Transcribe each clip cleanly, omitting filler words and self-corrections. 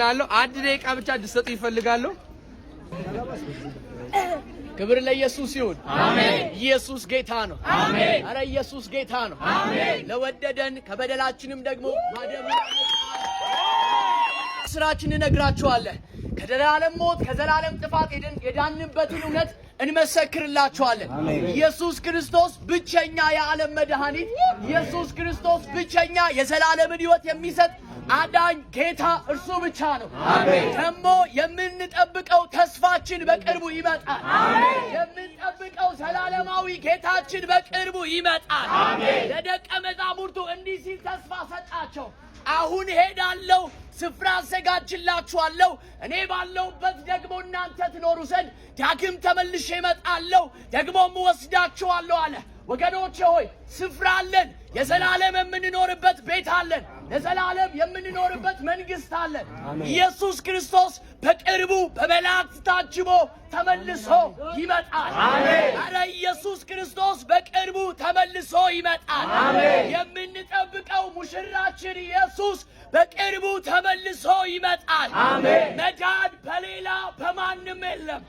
አመሰግናለሁ። 1 ደቂቃ ብቻ እንድትሰጡ ይፈልጋለሁ። ክብር ለኢየሱስ ይሁን። አሜን። ኢየሱስ ጌታ ነው። አሜን። አረ ኢየሱስ ጌታ ነው። አሜን። ለወደደን ከበደላችንም ደግሞ ማደሙ ስራችን እነግራችኋለን። ከዘላለም ሞት ከዘላለም ጥፋት የዳንበትን እውነት እንመሰክርላችኋለን። ኢየሱስ ክርስቶስ ብቸኛ የዓለም መድኃኒት፣ ኢየሱስ ክርስቶስ ብቸኛ የዘላለምን ሕይወት የሚሰጥ አዳኝ ጌታ እርሱ ብቻ ነው። ደግሞ የምንጠብቀው ተስፋችን በቅርቡ ይመጣል። የምንጠብቀው ዘላለማዊ ጌታችን በቅርቡ ይመጣል። ለደቀ መዛሙርቱ እንዲህ ሲል ተስፋ ሰጣቸው። አሁን ሄዳለሁ፣ ስፍራ አዘጋጅላችኋለሁ። እኔ ባለሁበት ደግሞ እናንተ ትኖሩ ዘንድ ዳግም ተመልሼ እመጣለሁ፣ ደግሞም እወስዳችኋለሁ አለ። ወገኖቼ ሆይ፣ ስፍራ አለን። የዘላለም የምንኖርበት ቤት አለን። ለዘላለም የምንኖርበት መንግስት አለን። ኢየሱስ ክርስቶስ በቅርቡ በመላእክት ታጅቦ ተመልሶ ይመጣል። አረ ኢየሱስ ክርስቶስ በቅርቡ ተመልሶ ይመጣል። የምንጠብቀው ሙሽራችን ኢየሱስ በቅርቡ ተመልሶ ይመጣል። መዳን በሌላ በማንም የለም።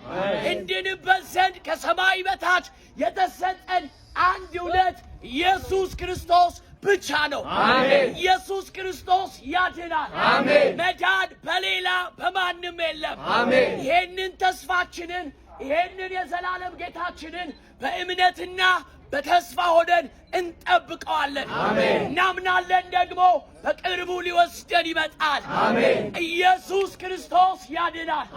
እንድንበት ዘንድ ከሰማይ በታች የተሰጠን አንድ እውነት ኢየሱስ ክርስቶስ ብቻ ነው። ኢየሱስ ክርስቶስ ያድናል። መዳን በሌላ በማንም የለም። ይሄንን ተስፋችንን፣ ይሄንን የዘላለም ጌታችንን በእምነትና በተስፋ ሆነን እንጠብቀዋለን። እናምናለን ደግሞ በቅርቡ ሊወስደን ይመጣል። ኢየሱስ ክርስቶስ ያድናል።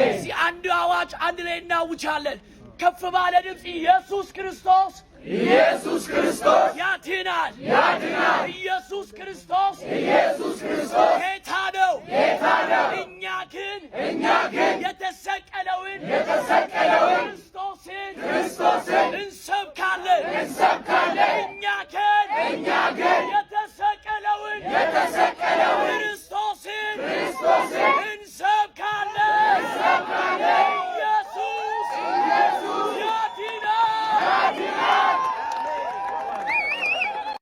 እዚህ አንድ አዋጅ አንድ ላይ እናውጃለን። ከፍ ባለ ድምፅ ኢየሱስ ክርስቶስ ኢየሱስ ክርስቶስ ያድናል። ያድናል። ኢየሱስ ክርስቶስ ኢየሱስ ክርስቶስ ጌታ ነው። ጌታ ነው። እኛ ግን እኛ ግን የተሰቀለውን የተሰቀለውን ክርስቶስን ክርስቶስን